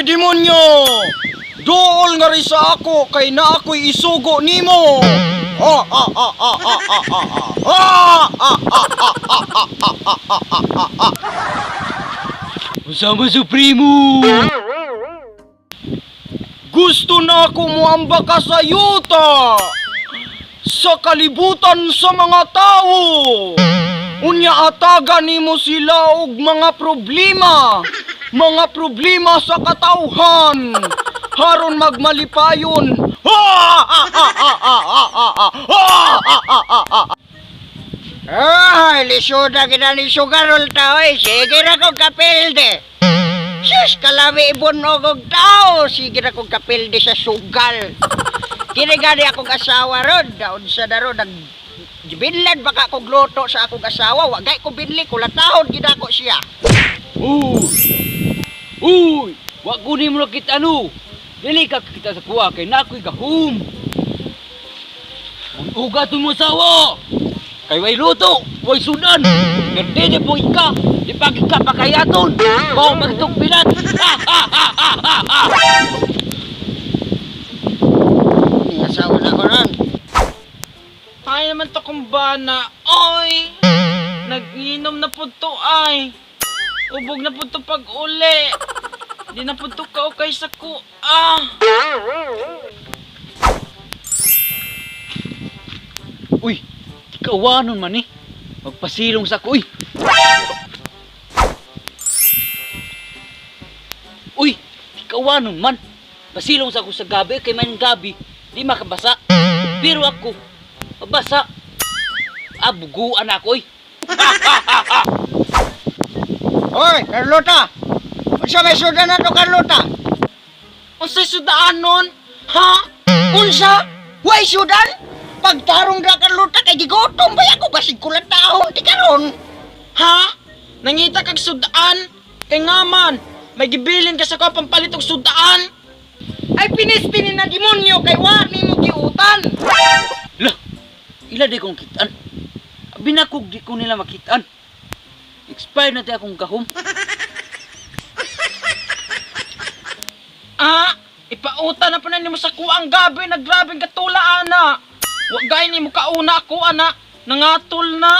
Demonyo! Dool nga rin sa ako kay na ako'y isugo nimo. Ah, ah, ah, ah, ah, ah, ah, ah, ah, ah, ah, ah, ah, ah, ah, ah, ah, ah, ah. Unsa man, Supremo? Gusto na ako muamba ka sa yuta, sa kalibutan sa mga tao. Unya ataga nimo sila og mga problema. Mga problema sa katawhan. Haron magmalipayon. Ah, ah, ah, ah, ah, ah, ah, ah, ah, ah, ah, ah, ah. Ay, lisuda kita ni sugarol ta, oy. Sige ra kong kapilde. Sus, kalami ibunog og tao. Sige ra kong kapilde sa sugal. Kini gani akong asawa ron. Daon sa daro, nag binlad baka kog luto sa akong asawa. Wagay ko binli, kulatahon gid ako siya. Uy! Uy! Wa ko nimo nakita ano. Dili ka kita sa kuha kay nakoy gahum. Uga to mo sawa. Kay way luto, way sudan. Perde po ika. Di pa ka pakayaton. Mao magtugbilan. Ni asawa na ko ron. Ay naman to kung bana. Oy! Nag-inom na po to ay. Ubog na po to pag uli. Di na po to kaukay sa kuha. Uy, kawanon man eh. Magpasilong sa ko, uy. Uy, kawanon man. Pasilong sa ko sa gabi kay man gabi, di makabasa. Pero ako, mabasa. Abuguan ako, uy. Oy, Carlota! Unsa may sudan na to, Carlota? Unsay sudaan nun? Ha? Unsa? Way sudan? Pagtarong ra Carlota kay gigutom ba ako basig kulatahon ti karon. Ha? Nangita kag sudaan? Kay nga man, may gibilin ka sa kuha pampalit og sudaan. Ay pinisti ni na demonyo kay wa nimo giutan. Lah, ila di kong kitaan. Binakog di ko nila makitaan. Expired na tayo akong gahom. Ah, ipauta na pa na nimo sa kuha ang gabi na grabeng katula ana. Wa gay nimo kauna ako ana, nangatol na.